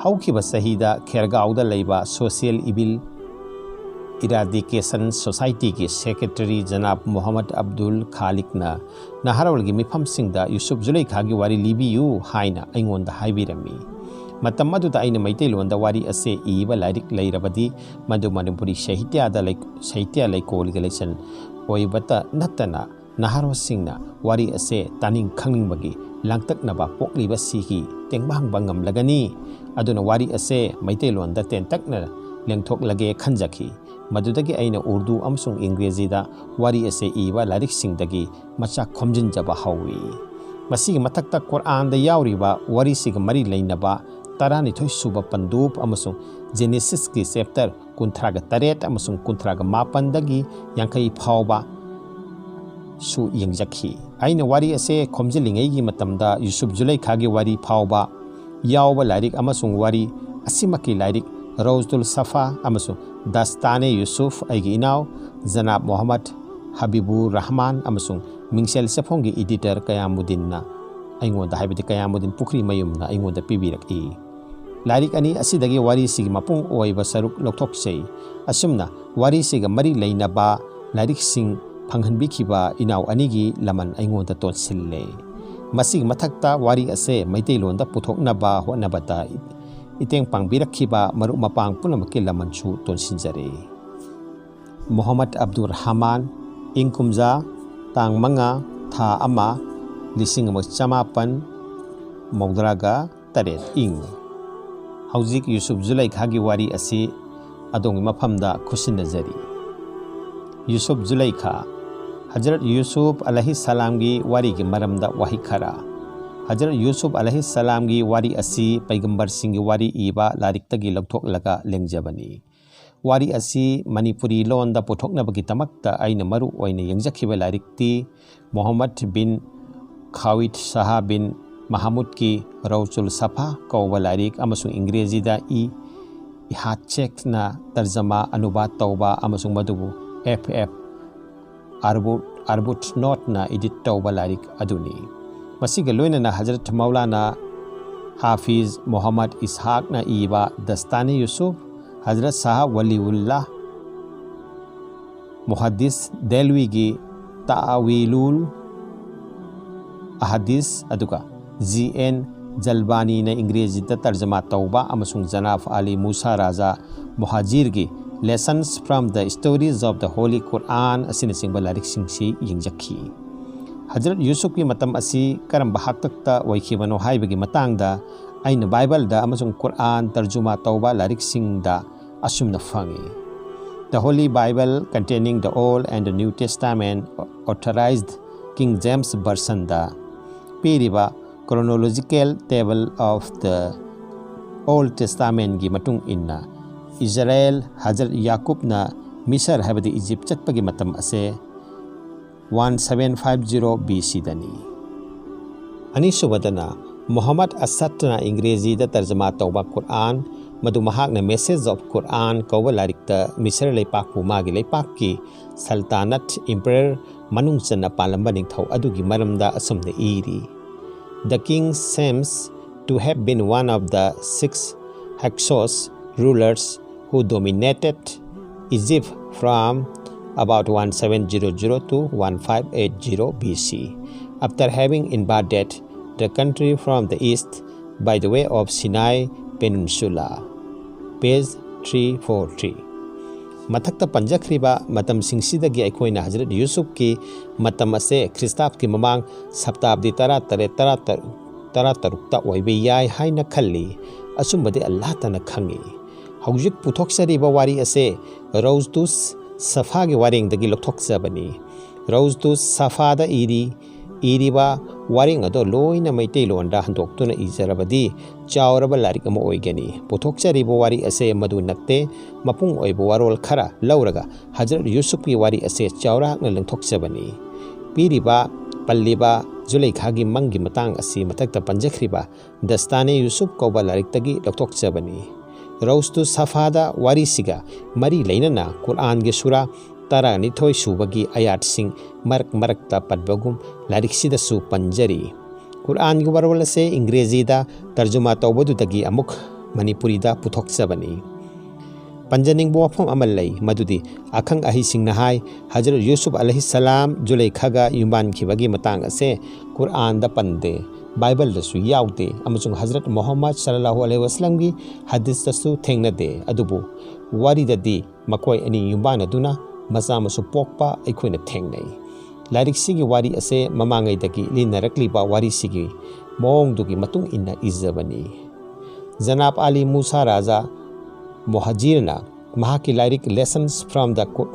ꯍꯧꯈꯤꯕ ꯆꯍꯤꯗ ꯈꯦꯔꯒꯥꯎꯗ ꯂꯩꯕ social evil ꯏꯔꯥꯗꯤꯀꯦꯁꯟ ꯁꯣꯁꯥꯏꯇꯤꯒꯤ secretary ꯖꯅꯥꯕ Mohammad Abdul ꯈꯥꯂꯤꯛꯅ ꯅꯍꯥꯔꯣꯜꯒꯤ ꯃꯤꯐꯝꯁꯤꯡꯗ Yusuf ꯖꯨꯂꯩꯈꯥꯒꯤ ꯋꯥꯔꯤ ꯂꯤꯕꯤꯌꯨ ꯍꯥꯏꯅ ꯑꯩꯉꯣꯟꯗ ꯍꯥꯏꯕꯤꯔꯝꯃꯤ꯫ ꯃꯇꯝ ꯑꯗꯨꯗ ꯑꯩꯅ ꯃꯩꯇꯩꯂꯣꯟꯗ ꯋꯥꯔꯤ ꯑꯁꯦ ꯏꯕ ꯂꯥꯏꯔꯤꯛ ꯂꯩꯔꯕꯗꯤ ꯃꯗꯨ ꯃꯅꯤꯄꯨꯔꯤ ꯁꯥꯍꯤꯇ꯭ꯌꯗ ꯂꯩ-, ꯁꯥꯍꯤꯇ꯭ꯌ ꯂꯩꯀꯣꯜꯒꯤ ꯂꯩꯁꯟ ꯑꯣꯏꯕꯇ ꯅꯠꯇꯅ ꯅꯍꯥꯔꯣꯜꯁꯤꯡꯅ ꯋꯥꯔꯤ ꯑꯁꯦ ꯇꯥꯅꯤꯡ ꯈꯪꯅꯤꯡꯕꯒꯤ ꯂꯥꯡꯇꯛꯅꯕ ꯄꯣꯛꯂꯤꯕꯁꯤꯒꯤ ꯇꯦꯡꯕꯥꯡꯕ ꯉꯝꯂꯒꯅꯤ꯫ ꯑꯗꯨꯅ ꯋꯥꯔꯤ ꯑꯁꯦ ꯃꯩꯇꯩꯂꯣꯟꯗ ꯇꯦꯟꯇꯛꯅ ꯂꯦꯡꯊꯣꯛꯂꯒꯦ ꯈꯟꯖꯈꯤ꯫ ꯃꯗꯨꯗꯒꯤ ꯑꯩꯅ ꯎꯔꯗꯨ ꯑꯃꯁꯨꯡ ꯏꯪꯒ꯭ꯔꯦꯖꯤꯗ ꯋꯥꯔꯤ ꯑꯁꯦ ꯏꯕ ꯂꯥꯏꯔꯤꯛꯁꯤꯡꯗꯒꯤ ꯃꯆꯥꯛ ꯈꯣꯝꯖꯤꯟꯖꯕ ꯍꯧꯏ꯫ ꯃꯁꯤꯒꯤ ꯃꯊꯛꯇ ꯀꯨꯔꯥꯟꯗ ꯌꯥꯎꯔꯤꯕ ꯋꯥꯔꯤꯁꯤꯒ ꯃꯔꯤ ꯂꯩꯅꯕ ꯇꯔꯥꯅꯤꯊꯣꯏ ꯁꯨꯕ ꯄꯟꯗꯨꯞ ꯑꯃꯁꯨꯡ ꯖꯦꯅꯦꯁꯤꯁꯀꯤ ꯆꯦꯞꯇꯔ ꯀꯨꯟꯊ꯭ꯔꯥꯒ ꯇꯔꯦꯠ ꯑꯃꯁꯨꯡ ꯀꯨꯟꯊ꯭ꯔꯥꯒ ꯃꯥꯄꯟꯗꯒꯤ ꯌꯥꯡꯈꯩ ꯐꯥꯎꯕ ꯁꯨ ꯌꯦꯡꯖꯈꯤ꯫ ꯑꯩꯅ ꯋꯥꯔꯤ ꯑꯁꯦ ꯈꯣꯝꯖꯤꯜꯂꯤꯉꯩꯒꯤ ꯃꯇꯝꯗ ꯌꯨꯁꯨꯞ ꯖꯨꯂꯩꯈꯥꯒꯤ ꯋꯥꯔꯤ ꯐꯥꯎꯕ ꯌꯥꯎꯕ ꯂꯥꯏꯔꯤꯛ ꯑꯃꯁꯨꯡ ꯋꯥꯔꯤ ꯑꯁꯤꯃꯛꯀꯤ ꯂꯥꯏꯔꯤꯛ ꯔꯧꯖꯗꯨꯜ ꯁꯐꯥ ꯑꯃꯁꯨꯡ ꯗꯥꯁꯇꯥꯅꯦ ꯌꯨꯁꯨꯐ, ꯑꯩꯒꯤ ꯏꯅꯥꯎ ꯖꯅꯥꯕ ꯃꯣꯍꯝꯃꯗ ꯍꯕꯤꯕꯨꯔ ꯔꯍꯃꯥꯟ ꯑꯃꯁꯨꯡ ꯃꯤꯡꯁꯦꯜ ꯆꯦꯐꯣꯡꯒꯤ ꯏꯗꯤꯇꯔ ꯀꯌꯥꯃꯨꯗꯤꯟꯅ ꯑꯩꯉꯣꯟꯗ, ꯍꯥꯏꯕꯗꯤ ꯀꯌꯥꯃꯨꯗꯤꯟ ꯄꯨꯈ꯭ꯔꯤꯃꯌꯨꯝꯅ ꯑꯩꯉꯣꯟꯗ ꯄꯤꯕꯤꯔꯛꯏ꯫ ꯂꯥꯏꯔꯤꯛ ꯑꯅꯤ ꯑꯁꯤꯗꯒꯤ ꯋꯥꯔꯤꯁꯤꯒꯤ ꯃꯄꯨꯡ ꯑꯣꯏꯕ ꯁꯔꯨꯛ ꯂꯧꯊꯣꯛꯆꯩ꯫ ꯑꯁꯨꯝꯅ ꯋꯥꯔꯤꯁꯤꯒ ꯃꯔꯤ ꯂꯩꯅꯕ ꯂꯥꯏꯔꯤꯛꯁꯤꯡ ꯐꯪꯍꯟꯕꯤꯈꯤꯕ ꯏꯅꯥꯎ ꯑꯅꯤꯒꯤ ꯂꯃꯟ ꯑꯩꯉꯣꯟꯗ ꯇꯣꯟꯁꯤꯜꯂꯦ꯫ ꯃꯁꯤꯒꯤ ꯃꯊꯛꯇ ꯋꯥꯔꯤ ꯑꯁꯦ ꯃꯩꯇꯩꯂꯣꯟꯗ ꯄꯨꯊꯣꯛꯅꯕ ꯍꯣꯠꯅꯕꯗ ꯏꯇꯦꯡ ꯄꯥꯡꯕꯤꯔꯛꯈꯤꯕ ꯃꯔꯨꯞ ꯃꯄꯥꯡ ꯄꯨꯝꯅꯃꯛꯀꯤ ꯂꯃꯟꯁꯨ ꯇꯣꯟꯁꯤꯟꯖꯔꯤ꯫ ꯃꯣꯍꯝꯃꯗ ꯑꯕꯗꯨꯔ ꯔꯍꯃꯥꯟ, ꯏꯪ ꯀꯨꯝꯖꯥ, ꯇꯥꯡ ꯃꯉꯥ, ꯊꯥ ꯑꯃ, ꯂꯤꯁꯤꯡ ꯑꯃ ꯆꯃꯥꯄꯟ ꯃꯧꯗ꯭ꯔꯥꯒ ꯇꯔꯦꯠ, ꯏꯪ꯫ ꯍꯧꯖꯤꯛ ꯌꯨꯁꯨꯞ ꯖꯨꯂꯩꯈꯥꯒꯤ ꯋꯥꯔꯤ ꯑꯁꯤ ꯑꯗꯣꯝꯒꯤ ꯃꯐꯝꯗ ꯈꯨꯠꯁꯤꯟꯅꯖꯔꯤ꯫ ꯌꯨꯁꯨꯞ ꯖꯨꯂꯩꯈꯥ꯫ ꯍꯖꯔꯠ ꯌꯨꯁꯨꯞ ꯑꯂꯩꯍꯤ ꯁꯂꯥꯝꯒꯤ ꯋꯥꯔꯤꯒꯤ ꯃꯔꯝꯗ ꯋꯥꯍꯩ ꯈꯔ꯫ ꯍꯖꯔꯠ ꯌꯨꯁꯨꯐ ꯑꯂꯩꯍꯤꯁꯁꯂꯥꯝꯒꯤ ꯋꯥꯔꯤ ꯑꯁꯤ ꯄꯩꯒꯝꯕꯔꯁꯤꯡꯒꯤ ꯋꯥꯔꯤ ꯏꯕ ꯂꯥꯏꯔꯤꯛꯇꯒꯤ ꯂꯧꯊꯣꯛꯂꯒ ꯂꯦꯡꯖꯕꯅꯤ꯫ ꯋꯥꯔꯤ ꯑꯁꯤ ꯃꯅꯤꯄꯨꯔꯤ ꯂꯣꯟꯗ ꯄꯨꯊꯣꯛꯅꯕꯒꯤꯗꯃꯛꯇ ꯑꯩꯅ ꯃꯔꯨ ꯑꯣꯏꯅ ꯌꯦꯡꯖꯈꯤꯕ ꯂꯥꯏꯔꯤꯛꯇꯤ ꯃꯣꯍꯝꯃꯗ ꯕꯤꯟ ꯈꯥꯋꯤꯗ ꯁꯥꯍ ꯕꯤꯟ ꯃꯍꯃꯨꯗꯀꯤ ꯔꯧꯆꯨꯜ ꯁꯐꯥ ꯀꯧꯕ ꯂꯥꯏꯔꯤꯛ ꯑꯃꯁꯨꯡ ꯏꯪꯒ꯭ꯔꯦꯖꯤꯗ ꯏ ꯏꯍꯥꯠꯆꯦꯛꯅ ꯇꯔꯖꯃꯥ ꯑꯅꯨꯕꯥꯗ ꯇꯧꯕ ꯑꯃꯁꯨꯡ ꯃꯗꯨꯕꯨ ꯑꯦꯐ ꯑꯦꯐ ꯑꯥꯔꯕꯨꯠ ꯑꯥꯔꯕꯨꯠꯅꯣꯠꯅ ꯏꯗꯤꯠ ꯇꯧꯕ ꯂꯥꯏꯔꯤꯛ ꯑꯗꯨꯅꯤ꯫ ꯃꯁꯤꯒ ꯂꯣꯏꯅꯅ ꯍꯖꯔꯠ ꯃꯧꯂꯥꯅꯥ ꯍꯥꯐꯤꯖ ꯃꯣꯍꯝꯃꯗ ꯏꯁꯍꯥꯛꯅ ꯏꯕ ꯗꯁꯇꯥꯅꯤ ꯌꯨꯁꯨꯐ, ꯍꯖꯔꯠ ꯁꯥꯍ ꯋꯂꯤꯎꯜꯂꯥ ꯃꯨꯍꯗꯤꯁ ꯗꯦꯜꯋꯤꯒꯤ ꯇꯥꯋꯤꯂꯨꯜ ꯑꯍꯗꯤꯁ, ꯑꯗꯨꯒ ꯖꯤ ꯑꯦꯟ ꯖꯜꯕꯥꯅꯤꯅ ꯏꯪꯒ꯭ꯔꯦꯖꯤꯗ ꯇꯔꯖꯃꯥ ꯇꯧꯕ ꯑꯃꯁꯨꯡ ꯖꯅꯥꯐ ꯑꯂꯤ ꯃꯨꯁꯥ ꯔꯥꯖꯥ ꯃꯨꯍꯥꯖꯤꯔꯒꯤ Lessons from the Stories of the Holy Quran ꯑꯁꯤꯅꯆꯤꯡꯕ ꯂꯥꯏꯔꯤꯛꯁꯤꯡꯁꯤ ꯌꯦꯡꯖꯈꯤ꯫ ꯍꯖꯔꯠ ꯌꯨꯁꯨꯐꯀꯤ ꯃꯇꯝ ꯑꯁꯤ ꯀꯔꯝꯕ ꯍꯥꯛꯇꯛꯇ ꯑꯣꯏꯈꯤꯕꯅꯣ ꯍꯥꯏꯕꯒꯤ ꯃꯇꯥꯡꯗ ꯑꯩꯅ ꯕꯥꯏꯕꯜꯗ ꯑꯃꯁꯨꯡ ꯀꯨꯔꯑꯥꯟ ꯇꯔꯖꯨꯃꯥ ꯇꯧꯕ ꯂꯥꯏꯔꯤꯛꯁꯤꯡꯗ ꯑꯁꯨꯝꯅ ꯐꯪꯏ: The Holy Bible, containing the Old and the New Testament, authorized King James Versionꯗ ꯄꯤꯔꯤꯕ Chronological Table of the Old Testamentꯒꯤ ꯃꯇꯨꯡ ꯏꯟꯅ, ꯏꯖꯔꯥꯌꯦꯜ ꯍꯖꯔꯠ ꯌꯥꯀꯨꯕꯅ ꯃꯤꯁꯔ, ꯍꯥꯏꯕꯗꯤ ꯏꯖꯤꯞ, ꯆꯠꯄꯒꯤ ꯃꯇꯝ ꯑꯁꯦ one seven five zero B ꯁꯤꯗꯅꯤ꯫ ꯑꯅꯤꯁꯨꯕꯗꯅ, ꯃꯨꯍꯝꯃꯗ ꯑꯁꯗꯅ ꯏꯪꯒ꯭ꯔꯦꯖꯤꯗ ꯇꯔꯖꯃꯥ ꯇꯧꯕ ꯀꯨꯔꯑꯥꯟ, ꯃꯗꯨ ꯃꯍꯥꯛꯅ Message of Quran ꯀꯧꯕ ꯂꯥꯏꯔꯤꯛꯇ ꯃꯤꯁꯔ ꯂꯩꯄꯥꯛꯄꯨ ꯃꯥꯒꯤ ꯂꯩꯄꯥꯛꯀꯤ ꯁꯜꯇꯥꯅꯠ, Emperor, ꯃꯅꯨꯡ ꯆꯟꯅ ꯄꯥꯜꯂꯝꯕ ꯅꯤꯡꯊꯧ ꯑꯗꯨꯒꯤ ꯃꯔꯝꯗ ꯑꯁꯨꯝꯅ ꯏꯔꯤ: The king seems to have been one of the six Hyksos rulers who dominated Egypt from about one seven zero zero to one five eight zero B C, after having invaded the country from the east by the way of Sinai Peninsula, page three four three꯫ ꯃꯊꯛꯇ ꯄꯟꯖꯈ꯭ꯔꯤꯕ ꯃꯇꯝꯁꯤꯡꯁꯤꯗꯒꯤ ꯑꯩꯈꯣꯏꯅ ꯍꯖꯔꯠ ꯌꯨꯁꯨꯐꯀꯤ ꯃꯇꯝ ꯑꯁꯦ ꯈ꯭ꯔꯤꯁꯇꯥꯕꯀꯤ ꯃꯃꯥꯡ ꯁꯞꯇꯥꯕꯗꯤ ꯇꯔꯥꯇꯔꯦꯠ, ꯇꯔꯥꯇꯔꯨꯛ, ꯇꯔꯥꯇꯔꯨꯛꯇ ꯑꯣꯏꯕ ꯌꯥꯏ ꯍꯥꯏꯅ ꯈꯜꯂꯤ꯫ ꯑꯆꯨꯝꯕꯗꯤ ꯑꯜꯂꯥꯍꯇꯅ ꯈꯪꯏ꯫ ꯍꯧꯖꯤꯛ ꯄꯨꯊꯣꯛꯆꯔꯤꯕ ꯋꯥꯔꯤ ꯑꯁꯦ ꯔꯧꯖꯇꯨꯁ ꯁꯐꯥꯒꯤ ꯋꯥꯔꯦꯡꯗꯒꯤ ꯂꯧꯊꯣꯛꯆꯕꯅꯤ꯫ ꯔꯧꯖꯇꯨꯁ ꯁꯐꯥꯗ ꯏꯔꯤ: ꯏꯔꯤꯕ ꯋꯥꯔꯦꯡ ꯑꯗꯣ ꯂꯣꯏꯅ ꯃꯩꯇꯩꯂꯣꯟꯗ ꯍꯟꯗꯣꯛꯇꯨꯅ ꯏꯖꯔꯕꯗꯤ ꯆꯥꯎꯔꯕ ꯂꯥꯏꯔꯤꯛ ꯑꯃ ꯑꯣꯏꯒꯅꯤ꯫ ꯄꯨꯊꯣꯛꯆꯔꯤꯕ ꯋꯥꯔꯤ ꯑꯁꯦ ꯃꯗꯨ ꯅꯠꯇꯦ, ꯃꯄꯨꯡ ꯑꯣꯏꯕ ꯋꯥꯔꯣꯜ ꯈꯔ ꯂꯧꯔꯒ ꯍꯖꯔꯠ ꯌꯨꯁꯨꯞꯀꯤ ꯋꯥꯔꯤ ꯑꯁꯦ ꯆꯥꯎꯔꯥꯛꯅ ꯂꯦꯡꯊꯣꯛꯆꯕꯅꯤ꯫ ꯄꯤꯔꯤꯕ, ꯄꯜꯂꯤꯕ ꯖꯨꯂꯩꯈꯥꯒꯤ ꯃꯪꯒꯤ ꯃꯇꯥꯡ ꯑꯁꯤ ꯃꯊꯛꯇ ꯄꯟꯖꯈ꯭ꯔꯤꯕ ꯗꯁꯇꯥꯅꯦ ꯌꯨꯁꯨꯞ ꯀꯧꯕ ꯂꯥꯏꯔꯤꯛꯇꯒꯤ ꯂꯧꯊꯣꯛꯆꯕꯅꯤ꯫ ꯔꯧꯁꯇꯨ ꯁꯐꯥꯗ ꯋꯥꯔꯤꯁꯤꯒ ꯃꯔꯤ ꯂꯩꯅꯅ ꯀꯨꯔꯑꯥꯟꯒꯤ ꯁꯨꯔꯥ ꯇꯔꯥꯅꯤꯊꯣꯏ ꯁꯨꯕꯒꯤ ꯑꯌꯥꯠꯁꯤꯡ ꯃꯔꯛ ꯃꯔꯛꯇ ꯄꯟꯕꯒꯨꯝ ꯂꯥꯏꯔꯤꯛꯁꯤꯗꯁꯨ ꯄꯟꯖꯔꯤ꯫ ꯀꯨꯔꯑꯥꯟꯒꯤ ꯋꯥꯔꯣꯜ ꯑꯁꯦ ꯏꯪꯒ꯭ꯔꯦꯖꯤꯗ ꯇꯔꯖꯨꯃꯥ ꯇꯧꯕꯗꯨꯗꯒꯤ ꯑꯃꯨꯛ ꯃꯅꯤꯄꯨꯔꯤꯗ ꯄꯨꯊꯣꯛꯆꯕꯅꯤ꯫ ꯄꯟꯖꯅꯤꯡꯕ ꯋꯥꯐꯝ ꯑꯃ ꯂꯩ, ꯃꯗꯨꯗꯤ ꯑꯈꯪ ꯑꯍꯩꯁꯤꯡꯅ ꯍꯥꯏ, ꯍꯖꯔꯠ ꯌꯨꯁꯨꯞ ꯑꯂꯩꯍꯤꯁꯁꯂꯥꯝ ꯖꯨꯂꯩꯈꯥꯒ ꯌꯨꯝꯕꯥꯟꯈꯤꯕꯒꯤ ꯃꯇꯥꯡ ꯑꯁꯦ ꯀꯨꯔꯑꯥꯟꯗ ꯄꯟꯗꯦ, ꯕꯥꯏꯕꯜꯗꯁꯨ ꯌꯥꯎꯗꯦ, ꯑꯃꯁꯨꯡ ꯍꯖꯔꯠ ꯃꯨꯍꯝꯃꯗ ꯁꯜꯂꯜꯂꯥꯍꯨ ꯑꯂꯩꯍꯤ ꯋꯁꯜꯂꯝꯒꯤ ꯍꯗꯤꯁꯇꯁꯨ ꯊꯦꯡꯅꯗꯦ꯫ ꯑꯗꯨꯕꯨ ꯋꯥꯔꯤꯗꯗꯤ ꯃꯈꯣꯏ ꯑꯅꯤ ꯌꯨꯝꯕꯥꯟꯅꯗꯨꯅ ꯃꯆꯥ ꯃꯁꯨ ꯄꯣꯛꯄ ꯑꯩꯈꯣꯏꯅ ꯊꯦꯡꯅꯩ꯫ ꯂꯥꯏꯔꯤꯛꯁꯤꯒꯤ ꯋꯥꯔꯤ ꯑꯁꯦ ꯃꯃꯥꯡꯉꯩꯗꯒꯤ ꯂꯤꯅꯔꯛꯂꯤꯕ ꯋꯥꯔꯤꯁꯤꯒꯤ ꯃꯑꯣꯡꯗꯨꯒꯤ ꯃꯇꯨꯡ ꯏꯟꯅ ꯏꯖꯕꯅꯤ꯫ ꯖꯅꯥꯕ ꯑꯂꯤ ꯃꯨꯁꯥ ꯔꯥꯖꯥ ꯃꯣꯍꯥꯖꯤꯔꯅ ꯃꯍꯥꯛꯀꯤ ꯂꯥꯏꯔꯤꯛ Lessons from the Qu-,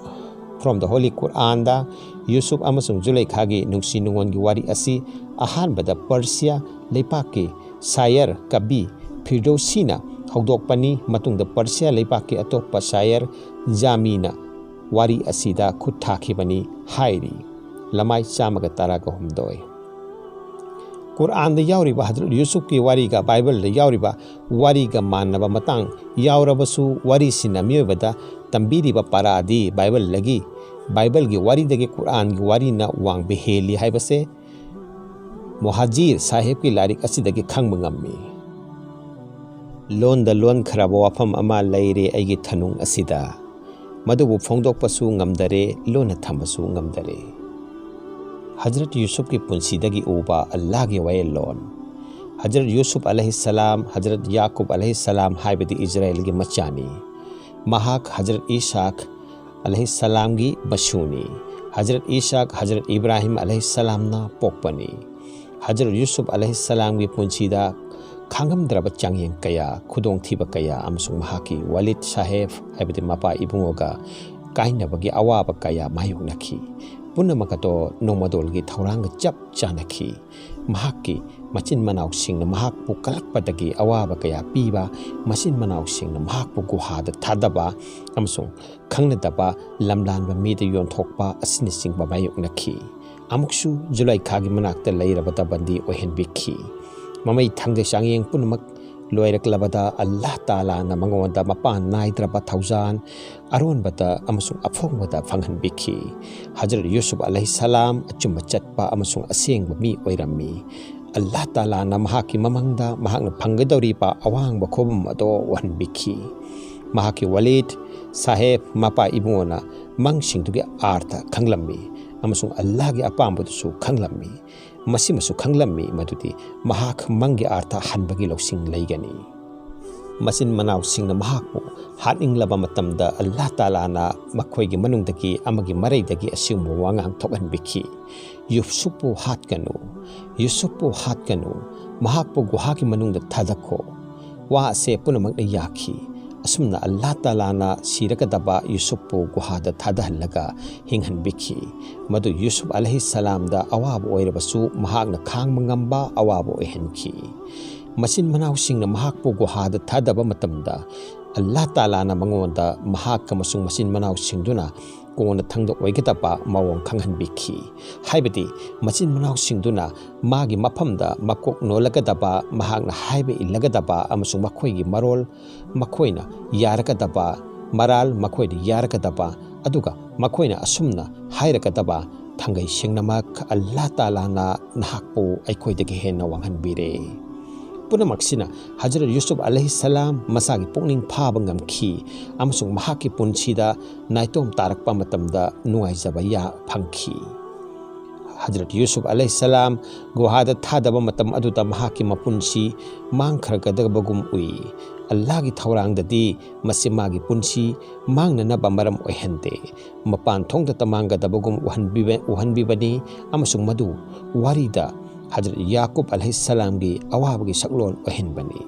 from the Holy Quranꯗ Yusuf ꯑꯃꯁꯨꯡ ꯖꯨꯂꯩꯈꯥꯒꯤ ꯅꯨꯡꯁꯤ ꯅꯨꯡꯉꯣꯟꯒꯤ ꯋꯥꯔꯤ ꯑꯁꯤ ꯑꯍꯥꯟꯕꯗ ꯄꯔꯁꯤꯌꯥ ꯂꯩꯄꯥꯛꯀꯤ ꯁꯥꯌꯔ ꯀꯕꯤ ꯐꯤꯔꯗꯧꯁꯤꯅ ꯍꯧꯗꯣꯛꯄꯅꯤ, ꯃꯇꯨꯡꯗ ꯄꯔꯁꯤꯌꯥ ꯂꯩꯄꯥꯛꯀꯤ ꯑꯇꯣꯞꯄ ꯁꯥꯌꯔ ꯖꯥꯃꯤꯅ ꯋꯥꯔꯤ ꯑꯁꯤꯗ ꯈꯨꯠ ꯊꯥꯈꯤꯕꯅꯤ ꯍꯥꯏꯔꯤ꯫ ꯂꯃꯥꯏ ꯆꯥꯝꯃꯒ ꯇꯔꯥꯒ ꯍꯨꯝꯗꯣꯏ꯫ ꯀꯨꯔꯑꯥꯟꯗ ꯌꯥꯎꯔꯤꯕ ꯍꯖꯔꯠ ꯌꯨꯁꯨꯞꯀꯤ ꯋꯥꯔꯤꯒ ꯕꯥꯏꯕꯜꯗ ꯌꯥꯎꯔꯤꯕ ꯋꯥꯔꯤꯒ ꯃꯥꯟꯅꯕ ꯃꯇꯥꯡ ꯌꯥꯎꯔꯕꯁꯨ, ꯋꯥꯔꯤꯁꯤꯅ ꯃꯤꯑꯣꯏꯕꯗ ꯇꯝꯕꯤꯔꯤꯕ ꯄꯔꯥꯗꯤ ꯕꯥꯏꯕꯜꯗꯒꯤ, ꯕꯥꯏꯕꯜꯒꯤ ꯋꯥꯔꯤꯗꯒꯤ ꯀꯨꯔꯑꯥꯟꯒꯤ ꯋꯥꯔꯤꯅ ꯋꯥꯡꯕ ꯍꯦꯜꯂꯤ ꯍꯥꯏꯕꯁꯦ ꯃꯨꯍꯥꯖꯤꯔ ꯁꯥꯍꯦꯕꯀꯤ ꯂꯥꯏꯔꯤꯛ ꯑꯁꯤꯗꯒꯤ ꯈꯪꯕ ꯉꯝꯃꯤ꯫ ꯂꯣꯟꯗ ꯂꯣꯟꯈ꯭ꯔꯕ ꯋꯥꯐꯝ ꯑꯃ ꯂꯩꯔꯦ ꯑꯩꯒꯤ ꯊꯅꯨꯡ ꯑꯁꯤꯗ, ꯃꯗꯨꯕꯨ ꯐꯣꯡꯗꯣꯛꯄꯁꯨ ꯉꯝꯗꯔꯦ, ꯂꯣꯟꯅ ꯊꯝꯕꯁꯨ ꯉꯝꯗꯔꯦ꯫ ꯍꯖꯔꯠ ꯌꯨꯁꯨꯞꯀꯤ ꯄꯨꯟꯁꯤꯗꯒꯤ ꯎꯕ ꯑꯜꯂꯥꯍꯒꯤ ꯋꯥꯌꯦꯜꯂꯣꯟ꯫ ꯍꯖꯔꯠ ꯌꯨꯁꯨꯞ ꯑꯂꯩꯍꯤꯁꯁꯂꯥꯝ, ꯍꯖꯔꯠ ꯌꯥꯀꯨꯕ ꯑꯂꯩꯍꯤꯁꯁꯂꯥꯝ ꯍꯥꯏꯕꯗꯤ ꯏꯖꯔꯥꯏꯜꯒꯤ ꯃꯆꯥꯅꯤ꯫ ꯃꯍꯥꯛ ꯍꯖꯔꯠ ꯏꯁꯥꯛ ꯑꯂꯩꯍꯤꯁꯁꯂꯥꯝꯒꯤ ꯃꯁꯨꯅꯤ꯫ ꯍꯖꯔꯠ ꯏꯁꯥꯛ ꯍꯖꯔꯠ ꯏꯕ꯭ꯔꯥꯍꯤꯝ ꯑꯂꯩꯍꯤꯁꯁꯂꯥꯝꯅ ꯄꯣꯛꯄꯅꯤ꯫ ꯍꯖꯔꯠ ꯌꯨꯁꯨꯞ ꯑꯂꯩꯍꯤꯁꯁꯂꯥꯝꯒꯤ ꯄꯨꯟꯁꯤꯗ ꯈꯥꯡꯉꯝꯗ꯭ꯔꯕ ꯆꯥꯡꯌꯦꯡ ꯀꯌꯥ, ꯈꯨꯗꯣꯡꯊꯤꯕ ꯀꯌꯥ ꯑꯃꯁꯨꯡ ꯃꯍꯥꯛꯀꯤ ꯋꯥꯂꯤꯗ ꯁꯥꯍꯦꯕ, ꯍꯥꯏꯕꯗꯤ ꯃꯄꯥ ꯏꯕꯨꯡꯉꯣꯒ ꯀꯥꯏꯅꯕꯒꯤ ꯑꯋꯥꯕ ꯀꯌꯥ ꯃꯥꯌꯣꯛꯅꯈꯤ꯫ ꯄꯨꯝꯅꯃꯛ ꯑꯗꯣ ꯅꯣꯡꯃꯗꯣꯜꯒꯤ ꯊꯧꯔꯥꯡꯒ ꯆꯞ ꯆꯥꯅꯈꯤ꯫ ꯃꯍꯥꯛꯀꯤ ꯃꯆꯤꯟ ꯃꯅꯥꯎꯁꯤꯡꯅ ꯃꯍꯥꯛꯄꯨ ꯀꯜꯂꯛꯄꯗꯒꯤ ꯑꯋꯥꯕ ꯀꯌꯥ ꯄꯤꯕ, ꯃꯆꯤꯟ ꯃꯅꯥꯎꯁꯤꯡꯅ ꯃꯍꯥꯛꯄꯨ ꯒꯨꯍꯥꯗ ꯊꯥꯗꯕ ꯑꯃꯁꯨꯡ ꯈꯪꯅꯗꯕ ꯂꯝꯂꯥꯟꯕ ꯃꯤꯗ ꯌꯣꯟꯊꯣꯛꯄ ꯑꯁꯤꯅꯆꯤꯡꯕ ꯃꯥꯌꯣꯛꯅꯈꯤ꯫ ꯑꯃꯨꯛꯁꯨ ꯖꯨꯂꯥꯏꯈꯥꯒꯤ ꯃꯅꯥꯛꯇ ꯂꯩꯔꯕꯗ ꯕꯟꯗꯤ ꯑꯣꯏꯍꯟꯕꯤꯈꯤ꯫ ꯃꯃꯩ ꯊꯪꯗ ꯆꯥꯡꯌꯦꯡ ꯄꯨꯝꯅꯃꯛ ꯂꯣꯏꯔꯛꯂꯕꯗ ꯑꯜꯂꯥꯍ ꯇꯥꯂꯥꯅ ꯃꯉꯣꯟꯗ ꯃꯄꯥꯟ ꯅꯥꯏꯗ꯭ꯔꯕ ꯊꯧꯖꯥꯜ ꯑꯔꯣꯟꯕꯗ ꯑꯃꯁꯨꯡ ꯑꯐꯣꯡꯕꯗ ꯐꯪꯍꯟꯕꯤꯈꯤ꯫ ꯍꯖꯔꯠ ꯌꯨꯁꯨꯐ ꯑꯂꯩꯍꯤꯁꯁꯂꯥꯝ ꯑꯆꯨꯝꯕ ꯆꯠꯄ ꯑꯃꯁꯨꯡ ꯑꯁꯦꯡꯕ ꯃꯤ ꯑꯣꯏꯔꯝꯃꯤ꯫ ꯑꯜꯂꯥꯍ ꯇꯥꯂꯥꯅ ꯃꯍꯥꯛꯀꯤ ꯃꯃꯥꯡꯗ ꯃꯍꯥꯛꯅ ꯐꯪꯒꯗꯧꯔꯤꯕ ꯑꯋꯥꯡꯕ ꯈꯨꯕꯝ ꯑꯗꯣ ꯎꯍꯟꯕꯤꯈꯤ꯫ ꯃꯍꯥꯛꯀꯤ ꯋꯥꯂꯤꯗ ꯁꯥꯍꯦꯕ ꯃꯄꯥ ꯏꯕꯨꯡꯉꯣꯅ ꯃꯪꯁꯤꯡꯗꯨꯒꯤ ꯑꯥꯔꯊ ꯈꯪꯂꯝꯃꯤ ꯑꯃꯁꯨꯡ ꯑꯜꯂꯥꯍꯒꯤ ꯑꯄꯥꯝꯕꯗꯨꯁꯨ ꯈꯪꯂꯝꯃꯤ꯫ ꯃꯁꯤꯃꯁꯨ ꯈꯪꯂꯝꯃꯤ ꯃꯗꯨꯗꯤ ꯃꯍꯥꯛ ꯃꯪꯒꯤ ꯑꯥꯔꯊ ꯍꯟꯕꯒꯤ ꯂꯧꯁꯤꯡ ꯂꯩꯒꯅꯤ꯫ ꯃꯆꯤꯟ ꯃꯅꯥꯎꯁꯤꯡꯅ ꯃꯍꯥꯛꯄꯨ ꯍꯥꯠꯅꯤꯡꯂꯕ ꯃꯇꯝꯗ ꯑꯜꯂꯥꯍ ꯇꯥꯂꯥꯅ ꯃꯈꯣꯏꯒꯤ ꯃꯅꯨꯡꯗꯒꯤ ꯑꯃꯒꯤ ꯃꯔꯩꯗꯒꯤ ꯑꯁꯤꯒꯨꯝꯕ ꯋꯥꯉꯥꯡ ꯊꯣꯛꯍꯟꯕꯤꯈꯤ, "ꯌꯨꯁꯨꯞꯄꯨ ꯍꯥꯠꯀꯅꯨ, ꯌꯨꯁꯨꯞꯄꯨ ꯍꯥꯠꯀꯅꯨ, ꯃꯍꯥꯛꯄꯨ ꯒꯨꯍꯥꯒꯤ ꯃꯅꯨꯡꯗ ꯊꯥꯗꯈꯣ"꯫ ꯋꯥ ꯑꯁꯦ ꯄꯨꯝꯅꯃꯛꯅ ꯌꯥꯈꯤ꯫ ꯑꯁꯨꯝꯅ ꯑꯜꯂꯥꯍ ꯇꯥꯂꯥꯅ ꯁꯤꯔꯒꯗꯕ ꯌꯨꯁꯨꯞꯄꯨ ꯒꯨꯍꯥꯗ ꯊꯥꯗꯍꯜꯂꯒ ꯍꯤꯡꯍꯟꯕꯤꯈꯤ꯫ ꯃꯗꯨ ꯌꯨꯁꯨꯞ ꯑꯂꯩꯍꯤꯁꯁꯂꯥꯝꯗ ꯑꯋꯥꯕ ꯑꯣꯏꯔꯕꯁꯨ ꯃꯍꯥꯛꯅ ꯈꯥꯡꯕ ꯉꯝꯕ ꯑꯋꯥꯕ ꯑꯣꯏꯍꯟꯈꯤ꯫ ꯃꯆꯤꯟ ꯃꯅꯥꯎꯁꯤꯡꯅ ꯃꯍꯥꯛꯄꯨ ꯒꯨꯍꯥꯗ ꯊꯥꯗꯕ ꯃꯇꯝꯗ ꯑꯜꯂꯥꯍ ꯇꯥꯂꯥꯅ ꯃꯉꯣꯟꯗ ꯃꯍꯥꯛ ꯑꯃꯁꯨꯡ ꯃꯆꯤꯟ ꯃꯅꯥꯎꯁꯤꯡꯗꯨꯅ ꯀꯣꯟꯅꯊꯪꯗ ꯑꯣꯏꯒꯗꯕ ꯃꯑꯣꯡ ꯈꯪꯍꯟꯕꯤꯈꯤ꯫ ꯍꯥꯏꯕꯗꯤ ꯃꯆꯤꯟ ꯃꯅꯥꯎꯁꯤꯡꯗꯨꯅ ꯃꯥꯒꯤ ꯃꯐꯝꯗ ꯃꯀꯣꯛ ꯅꯣꯜꯂꯒꯗꯕ, ꯃꯍꯥꯛꯅ ꯍꯥꯏꯕ ꯏꯜꯂꯒꯗꯕ ꯑꯃꯁꯨꯡ ꯃꯈꯣꯏꯒꯤ ꯃꯔꯣꯜ ꯃꯈꯣꯏꯅ ꯌꯥꯔꯒꯗꯕ, ꯃꯔꯥꯜ ꯃꯈꯣꯏꯅ ꯌꯥꯔꯒꯗꯕ, ꯑꯗꯨꯒ ꯃꯈꯣꯏꯅ ꯑꯁꯨꯝꯅ ꯍꯥꯏꯔꯒꯗꯕ ꯊꯥꯡꯒꯩ ꯁꯦꯡꯅꯃꯛ ꯑꯜꯂꯥꯍ ꯇꯥꯂꯥꯅ ꯅꯍꯥꯛꯄꯨ ꯑꯩꯈꯣꯏꯗꯒꯤ ꯍꯦꯟꯅ ꯋꯥꯡꯍꯟꯕꯤꯔꯦ꯫ ꯄꯨꯝꯅꯃꯛꯁꯤꯅ ꯍꯖꯔꯠ ꯌꯨꯁꯨꯞ ꯑꯂꯩꯍꯤꯁꯁꯂꯥꯝ ꯃꯁꯥꯒꯤ ꯄꯨꯛꯅꯤꯡ ꯐꯥꯕ ꯉꯝꯈꯤ ꯑꯃꯁꯨꯡ ꯃꯍꯥꯛꯀꯤ ꯄꯨꯟꯁꯤꯗ ꯅꯥꯏꯇꯣꯝ ꯇꯥꯔꯛꯄ ꯃꯇꯝꯗ ꯅꯨꯡꯉꯥꯏꯖꯕ ꯌꯥ ꯐꯪꯈꯤ꯫ ꯍꯖꯔꯠ ꯌꯨꯁꯨꯞ ꯑꯂꯩꯍꯤꯁꯁꯂꯥꯝ ꯒꯨꯍꯥꯗ ꯊꯥꯗꯕ ꯃꯇꯝ ꯑꯗꯨꯗ ꯃꯍꯥꯛꯀꯤ ꯃꯄꯨꯟꯁꯤ ꯃꯥꯡꯈ꯭ꯔꯒꯗꯕꯒꯨꯝ ꯎꯏ꯫ ꯑꯜꯂꯥꯍꯒꯤ ꯊꯧꯔꯥꯡꯗꯗꯤ ꯃꯁꯤ ꯃꯥꯒꯤ ꯄꯨꯟꯁꯤ ꯃꯥꯡꯅꯅꯕ ꯃꯔꯝ ꯑꯣꯏꯍꯟꯗꯦ꯫ ꯃꯄꯥꯟ ꯊꯣꯡꯗ ꯇꯃꯥꯡꯒꯗꯕꯒꯨꯝ ꯎꯍꯟꯕꯤꯕ-, ꯎꯍꯟꯕꯤꯕꯅꯤ ꯑꯃꯁꯨꯡ ꯃꯗꯨ ꯋꯥꯔꯤꯗ ꯍꯖꯔꯠ ꯌꯥꯀꯨꯕ ꯑꯂꯩꯍꯤꯁꯁꯂꯥꯝꯒꯤ ꯑꯋꯥꯕꯒꯤ ꯁꯛꯂꯣꯟ ꯑꯣꯏꯍꯟꯕꯅꯤ꯫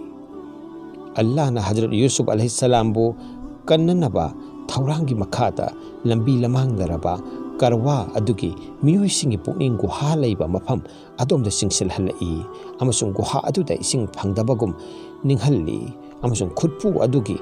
ꯑꯜꯂꯥꯍꯅ ꯍꯖꯔꯠ ꯌꯨꯁꯨꯞ ꯑꯂꯩꯍꯤꯁꯁꯂꯥꯝꯕꯨ ꯀꯟꯅꯅꯕ ꯊꯧꯔꯥꯡꯒꯤ ꯃꯈꯥꯗ ꯂꯝꯕꯤ ꯂꯃꯥꯡꯅꯔꯕ ꯀꯔꯋꯥ ꯑꯗꯨꯒꯤ ꯃꯤꯑꯣꯏꯁꯤꯡꯒꯤ ꯄꯨꯛꯅꯤꯡ ꯒꯨꯍꯥ ꯂꯩꯕ ꯃꯐꯝ ꯑꯗꯣꯝꯗ ꯆꯤꯡꯁꯤꯜꯍꯜꯂꯛꯏ, ꯑꯃꯁꯨꯡ ꯒꯨꯍꯥ ꯑꯗꯨꯗ ꯏꯁꯤꯡ ꯐꯪꯗꯕꯒꯨꯝ ꯅꯤꯡꯍꯜꯂꯤ, ꯑꯃꯁꯨꯡ ꯈꯨꯠꯄꯨ ꯑꯗꯨꯒꯤ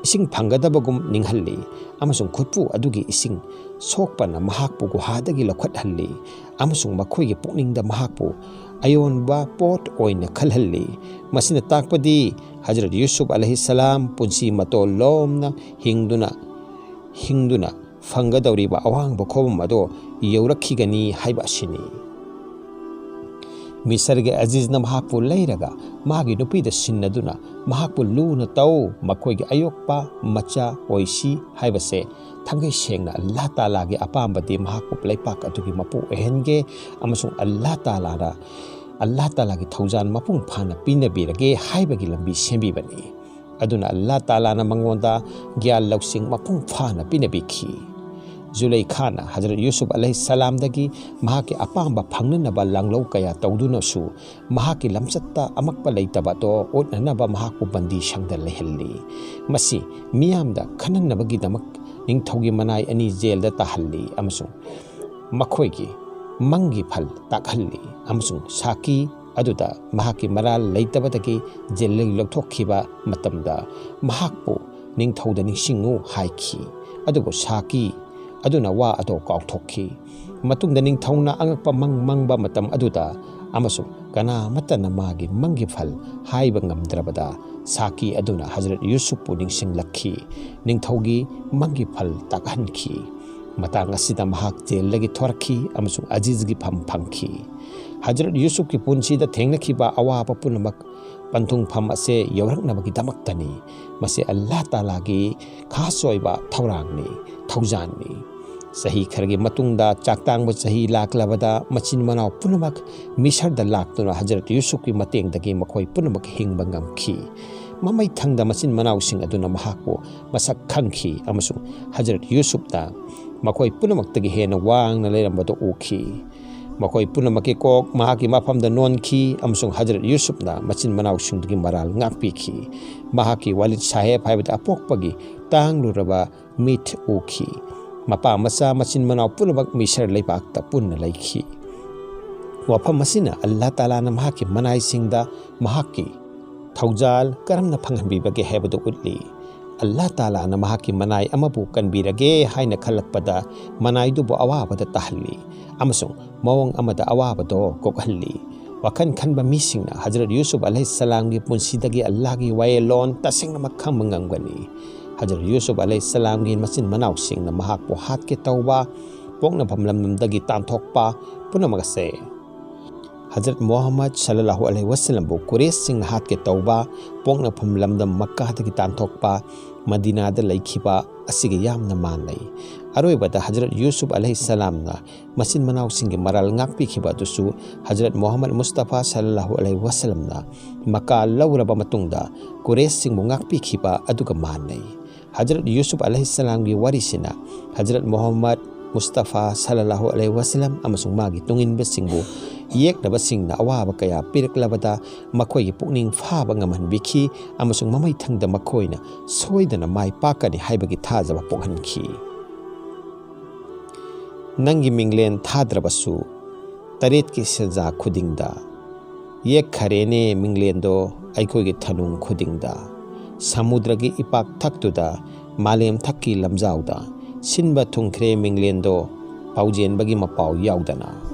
ꯏꯁꯤꯡ ꯐꯪꯒꯗꯕꯒꯨꯝ ꯅꯤꯡꯍꯜꯂꯤ, ꯑꯃꯁꯨꯡ ꯈꯨꯠꯄꯨ ꯑꯗꯨꯒꯤ ꯏꯁꯤꯡ ꯁꯣꯛꯄꯅ ꯃꯍꯥꯛꯄꯨ ꯒꯨꯍꯥꯗꯒꯤ ꯂꯧꯈꯠꯍꯜꯂꯤ, ꯑꯃꯁꯨꯡ ꯃꯈꯣꯏꯒꯤ ꯄꯨꯛꯅꯤꯡꯗ ꯃꯍꯥꯛꯄꯨ ꯑꯌꯣꯟꯕ ꯄꯣꯠ ꯑꯣꯏꯅ ꯈꯜꯍꯜꯂꯤ꯫ ꯃꯁꯤꯅ ꯇꯥꯛꯄꯗꯤ ꯍꯖꯔꯠ ꯌꯨꯁꯨꯐ ꯑꯂꯩꯍꯤꯁꯁꯂꯥꯝ ꯄꯨꯟꯁꯤ ꯃꯇꯣꯜ ꯂꯣꯝꯅ ꯍꯤꯡꯗꯨꯅ, ꯍꯤꯡꯗꯨꯅ ꯐꯪꯒꯗꯧꯔꯤꯕ ꯑꯋꯥꯡꯕ ꯈꯣꯡꯐꯝ ꯑꯗꯣ ꯌꯧꯔꯛꯈꯤꯒꯅꯤ ꯍꯥꯏꯕ ꯑꯁꯤꯅꯤ꯫ ꯃꯤꯁꯔꯒꯤ ꯑꯖꯤꯖꯅ ꯃꯍꯥꯛꯄꯨ ꯂꯩꯔꯒ ꯃꯥꯒꯤ ꯅꯨꯄꯤꯗ ꯁꯤꯟꯅꯗꯨꯅ ꯃꯍꯥꯛꯄꯨ ꯂꯨꯅ ꯇꯧ, ꯃꯈꯣꯏꯒꯤ ꯑꯌꯣꯛꯄ ꯃꯆꯥ ꯑꯣꯏꯁꯤ ꯍꯥꯏꯕꯁꯦ ꯊꯥꯡꯒꯩ ꯁꯦꯡꯅ ꯑꯜꯂꯥꯍ ꯇꯥꯂꯥꯒꯤ ꯑꯄꯥꯝꯕꯗꯤ ꯃꯍꯥꯛꯄꯨ ꯂꯩꯄꯥꯛ ꯑꯗꯨꯒꯤ ꯃꯄꯨ ꯑꯣꯏꯍꯟꯒꯦ ꯑꯃꯁꯨꯡ ꯑꯜꯂꯥꯍ ꯇꯥꯂꯥꯅ, ꯑꯜꯂꯥꯍ ꯇꯥꯂꯥꯒꯤ ꯊꯧꯖꯥꯜ ꯃꯄꯨꯡ ꯐꯥꯅ ꯄꯤꯅꯕꯤꯔꯒꯦ ꯍꯥꯏꯕꯒꯤ ꯂꯝꯕꯤ ꯁꯦꯝꯕꯤꯕꯅꯤ꯫ ꯑꯗꯨꯅ ꯑꯜꯂꯥꯍ ꯇꯥꯂꯥꯅ ꯃꯉꯣꯟꯗ ꯒ꯭ꯌꯥꯟ ꯂꯧꯁꯤꯡ ꯃꯄꯨꯡ ꯐꯥꯅ ꯄꯤꯅꯕꯤꯈꯤ꯫ ꯖꯨꯂꯩꯈꯥꯅ ꯍꯖꯔꯠ ꯌꯨꯁꯨꯐ ꯑꯂꯩꯍꯤꯁꯁꯂꯥꯝꯗꯒꯤ ꯃꯍꯥꯛꯀꯤ ꯑꯄꯥꯝꯕ ꯐꯪꯅꯅꯕ ꯂꯥꯡꯂꯧ ꯀꯌꯥ ꯇꯧꯗꯨꯅꯁꯨ ꯃꯍꯥꯛꯀꯤ ꯂꯝꯆꯠꯇ ꯑꯃꯛꯄ ꯂꯩꯇꯕ ꯑꯗꯣ ꯎꯠꯅꯅꯕ ꯃꯍꯥꯛꯄꯨ ꯕꯟꯗꯤ ꯁꯪꯗ ꯂꯩꯍꯜꯂꯤ꯫ ꯃꯁꯤ ꯃꯤꯌꯥꯝꯗ ꯈꯟꯅꯅꯕꯒꯤꯗꯃꯛ ꯅꯤꯡꯊꯧꯒꯤ ꯃꯅꯥꯏ ꯑꯅꯤ ꯖꯦꯜꯗ ꯇꯥꯍꯜꯂꯤ ꯑꯃꯁꯨꯡ ꯃꯈꯣꯏꯒꯤ ꯃꯪꯒꯤ ꯐꯜ ꯇꯥꯛꯍꯜꯂꯤ, ꯑꯃꯁꯨꯡ ꯁꯥꯀꯤ ꯑꯗꯨꯗ ꯃꯍꯥꯛꯀꯤ ꯃꯔꯥꯜ ꯂꯩꯇꯕꯗꯒꯤ ꯖꯦꯜꯗꯒꯤ ꯂꯧꯊꯣꯛꯈꯤꯕ ꯃꯇꯝꯗ ꯃꯍꯥꯛꯄꯨ ꯅꯤꯡꯊꯧꯗ ꯅꯤꯡꯁꯤꯡꯉꯨ ꯍꯥꯏꯈꯤ꯫ ꯑꯗꯨꯕꯨ ꯁꯥꯀꯤ ꯑꯗꯨꯅ ꯋꯥ ꯑꯗꯨ ꯀꯥꯎꯊꯣꯛꯈꯤ꯫ ꯃꯇꯨꯡꯗ ꯅꯤꯡꯊꯧꯅ ꯑꯉꯛꯄ ꯃꯪ ꯃꯪꯕ ꯃꯇꯝ ꯑꯗꯨꯗ ꯑꯃꯁꯨꯡ ꯀꯅꯥꯃꯠꯇꯅ ꯃꯥꯒꯤ ꯃꯪꯒꯤ ꯐꯜ ꯍꯥꯏꯕ ꯉꯝꯗ꯭ꯔꯕꯗ, ꯁꯥꯀꯤ ꯑꯗꯨꯅ ꯍꯖꯔꯠ ꯌꯨꯁꯨꯞꯄꯨ ꯅꯤꯡꯁꯤꯡꯂꯛꯈꯤ, ꯅꯤꯡꯊꯧꯒꯤ ꯃꯪꯒꯤ ꯐꯜ ꯇꯥꯛꯍꯟꯈꯤ꯫ ꯃꯇꯥꯡ ꯑꯁꯤꯗ ꯃꯍꯥꯛ ꯖꯦꯜꯗꯒꯤ ꯊꯣꯔꯛꯈꯤ ꯑꯃꯁꯨꯡ ꯑꯖꯤꯖꯒꯤ ꯐꯝ ꯐꯪꯈꯤ꯫ ꯍꯖꯔꯠ ꯌꯨꯁꯨꯞꯀꯤ ꯄꯨꯟꯁꯤꯗ ꯊꯦꯡꯅꯈꯤꯕ ꯑꯋꯥꯕ ꯄꯨꯝꯅꯃꯛ ꯄꯟꯊꯨꯡꯐꯝ ꯑꯁꯦ ꯌꯧꯔꯛꯅꯕꯒꯤꯗꯃꯛꯇꯅꯤ꯫ ꯃꯁꯤ ꯑꯜꯂꯥꯍ ꯇꯥꯂꯥꯒꯤ ꯈꯥꯁ ꯑꯣꯏꯕ ꯊꯧꯔꯥꯡꯅꯤ, ꯊꯧꯖꯥꯜꯅꯤ꯫ ꯆꯍꯤ ꯈꯔꯒꯤ ꯃꯇꯨꯡꯗ, ꯆꯥꯛꯇꯥꯡꯕ ꯆꯍꯤ ꯂꯥꯛꯂꯕꯗ, ꯃꯆꯤꯟ ꯃꯅꯥꯎ ꯄꯨꯝꯅꯃꯛ ꯃꯤꯁꯔꯗ ꯂꯥꯛꯇꯨꯅ ꯍꯖꯔꯠ ꯌꯨꯁꯨꯞꯀꯤ ꯃꯇꯦꯡꯗꯒꯤ ꯃꯈꯣꯏ ꯄꯨꯝꯅꯃꯛ ꯍꯤꯡꯕ ꯉꯝꯈꯤ꯫ ꯃꯃꯩꯊꯪꯗ ꯃꯆꯤꯟ ꯃꯅꯥꯎꯁꯤꯡ ꯑꯗꯨꯅ ꯃꯍꯥꯛꯄꯨ ꯃꯁꯛ ꯈꯪꯈꯤ ꯑꯃꯁꯨꯡ ꯍꯖꯔꯠ ꯌꯨꯁꯨꯞꯅ ꯃꯈꯣꯏ ꯄꯨꯝꯅꯃꯛꯇꯒꯤ ꯍꯦꯟꯅ ꯋꯥꯡꯅ ꯂꯩꯔꯝꯕꯗꯨ ꯎꯈꯤ꯫ ꯃꯈꯣꯏ ꯄꯨꯝꯅꯃꯛꯀꯤ ꯀꯣꯛ ꯃꯍꯥꯛꯀꯤ ꯃꯐꯝꯗ ꯅꯣꯟꯈꯤ ꯑꯃꯁꯨꯡ ꯍꯖꯔꯠ ꯌꯨꯁꯨꯞꯅ ꯃꯆꯤꯟ ꯃꯅꯥꯎꯁꯤꯡꯗꯨꯒꯤ ꯃꯔꯥꯜ ꯉꯥꯛꯄꯤꯈꯤ꯫ ꯃꯍꯥꯛꯀꯤ ꯋꯥꯂꯤꯗ ꯁꯥꯍꯦꯕ, ꯍꯥꯏꯕꯗꯤ ꯑꯄꯣꯛꯄꯒꯤ ꯇꯥꯡꯂꯨꯔꯕ ꯃꯤꯠ ꯎꯈꯤ꯫ ꯃꯄꯥ ꯃꯆꯥ ꯃꯆꯤꯟ ꯃꯅꯥꯎ ꯄꯨꯝꯅꯃꯛ ꯃꯤꯁꯔ ꯂꯩꯕꯥꯛꯇ ꯄꯨꯟꯅ ꯂꯩꯈꯤ꯫ ꯋꯥꯐꯝ ꯑꯁꯤꯅ ꯑꯜꯂꯥ ꯇꯥꯂꯥꯅ ꯃꯍꯥꯛꯀꯤ ꯃꯅꯥꯏꯁꯤꯡꯗ ꯃꯍꯥꯛꯀꯤ ꯊꯧꯖꯥꯜ ꯀꯔꯝꯅ ꯐꯪꯍꯟꯕꯤꯕꯒꯦ ꯍꯥꯏꯕꯗꯨ ꯎꯠꯂꯤ꯫ ꯑꯜꯂꯥ ꯇꯥꯂꯥꯅ ꯃꯍꯥꯛꯀꯤ ꯃꯅꯥꯏ ꯑꯃꯕꯨ ꯀꯟꯕꯤꯔꯒꯦ ꯍꯥꯏꯅ ꯈꯜꯂꯛꯄꯗ ꯃꯅꯥꯏꯗꯨꯕꯨ ꯑꯋꯥꯕꯗ ꯇꯥꯍꯜꯂꯤ ꯑꯃꯁꯨꯡ ꯃꯑꯣꯡ ꯑꯃꯗ ꯑꯋꯥꯕꯗꯣ ꯀꯣꯛꯍꯜꯂꯤ꯫ ꯋꯥꯈꯜ ꯈꯟꯕ ꯃꯤꯁꯤꯡꯅ ꯍꯖꯔꯠ ꯌꯨꯁꯨꯐ ꯑꯂꯩꯍꯤꯁꯁꯂꯥꯝꯒꯤ ꯄꯨꯟꯁꯤꯗꯒꯤ ꯑꯜꯂꯥꯍꯒꯤ ꯋꯥꯌꯦꯜꯂꯣꯟ ꯇꯁꯦꯡꯅꯃꯛ ꯈꯪꯕ ꯉꯝꯒꯅꯤ꯫ ꯍꯖꯔꯠ ꯌꯨꯁꯨꯐ ꯑꯂꯩꯍꯤꯁꯁꯂꯥꯝꯒꯤ ꯃꯆꯤꯟ ꯃꯅꯥꯎꯁꯤꯡꯅ ꯃꯍꯥꯛꯄꯨ ꯍꯥꯠꯀꯦ ꯇꯧꯕ, ꯄꯣꯛꯅꯐꯝ ꯂꯝꯗꯝꯗꯒꯤ ꯇꯥꯟꯊꯣꯛꯄ ꯄꯨꯝꯅꯃꯛ ꯑꯁꯦ ꯍꯖꯔꯠ ꯃꯨꯍꯝꯃꯗ ꯁꯜꯂꯜꯂꯥꯍꯨ ꯑꯂꯩꯍꯤ ꯋꯥꯁꯜꯂꯝꯕꯨ ꯀꯨꯔꯦꯁꯁꯤꯡꯅ ꯍꯥꯠꯀꯦ ꯇꯧꯕ, ꯄꯣꯛꯅꯐꯝ ꯂꯝꯗꯝ ꯃꯛꯀꯥꯗꯒꯤ ꯇꯥꯟꯊꯣꯛꯄ, ꯃꯗꯤꯅꯥꯗ ꯂꯩꯈꯤꯕ ꯑꯁꯤꯒ ꯌꯥꯝꯅ ꯃꯥꯟꯅꯩ꯫ ꯑꯔꯣꯏꯕꯗ ꯍꯖꯔꯠ ꯌꯨꯁꯨꯐ ꯑꯂꯩꯍꯤꯁꯁꯂꯥꯝꯅ ꯃꯆꯤꯟ ꯃꯅꯥꯎꯁꯤꯡꯒꯤ ꯃꯔꯥꯜ ꯉꯥꯛꯄꯤꯈꯤꯕ ꯑꯗꯨꯁꯨ ꯍꯖꯔꯠ ꯃꯨꯍꯝꯃꯗ ꯃꯨꯁꯇꯐꯥ ꯁꯜꯂꯜꯂꯥꯍꯨ ꯑꯂꯩꯍꯤ ꯋꯥꯁꯜꯂꯝꯅ ꯃꯀꯥ ꯂꯧꯔꯕ ꯃꯇꯨꯡꯗ ꯀꯨꯔꯦꯁꯁꯤꯡꯕꯨ ꯉꯥꯛꯄꯤꯈꯤꯕ ꯑꯗꯨꯒ ꯃꯥꯟꯅꯩ꯫ ꯍꯖꯔꯠ ꯌꯨꯁꯨꯐ ꯑꯂꯩꯍꯤꯁꯁꯂꯥꯝꯒꯤ ꯋꯥꯔꯤꯁꯤꯅ ꯍꯖꯔꯠ ꯃꯨꯍꯝꯃꯗ ꯃꯨꯁꯇꯐꯥ ꯁꯜꯂꯜꯂꯥꯍꯨ ꯑꯂꯩꯍꯤ ꯋꯥꯁꯜꯂꯝ ꯑꯃꯁꯨꯡ ꯃꯥꯒꯤ ꯇꯨꯡꯏꯟꯕꯁꯤꯡꯕꯨ ꯌꯦꯛꯅꯕꯁꯤꯡꯅ ꯑꯋꯥꯕ ꯀꯌꯥ ꯄꯤꯔꯛꯂꯕꯗ ꯃꯈꯣꯏꯒꯤ ꯄꯨꯛꯅꯤꯡ ꯐꯥꯕ ꯉꯝꯍꯟꯕꯤꯈꯤ ꯑꯃꯁꯨꯡ ꯃꯃꯩꯊꯪꯗ ꯃꯈꯣꯏꯅ ꯁꯣꯏꯗꯅ ꯃꯥꯏ ꯄꯥꯛꯀꯅꯤ ꯍꯥꯏꯕꯒꯤ ꯊꯥꯖꯕ ꯄꯣꯛꯍꯟꯈꯤ꯫ ꯅꯪꯒꯤ ꯃꯤꯡꯂꯦꯟ ꯊꯥꯗ꯭ꯔꯕꯁꯨ, ꯇꯔꯦꯠꯀꯤ ꯁꯦꯟꯖꯥ ꯈꯨꯗꯤꯡꯗ ꯌꯦꯛꯈꯔꯦꯅꯦ ꯃꯤꯡꯂꯦꯟꯗꯣ ꯑꯩꯈꯣꯏꯒꯤ ꯊꯅꯨꯡ ꯈꯨꯗꯤꯡꯗ꯫ ꯁꯃꯨꯗ꯭ꯔꯒꯤ ꯏꯄꯥꯛ ꯊꯛꯇꯨꯗ, ꯃꯥꯂꯦꯝ ꯊꯛꯀꯤ ꯂꯝꯖꯥꯎꯗ, ꯁꯤꯟꯕ ꯊꯨꯡꯈ꯭ꯔꯦ ꯃꯤꯡꯂꯦꯟꯗꯣ, ꯄꯥꯎꯖꯦꯟꯕꯒꯤ ꯃꯄꯥꯎ ꯌꯥꯎꯗꯅ꯫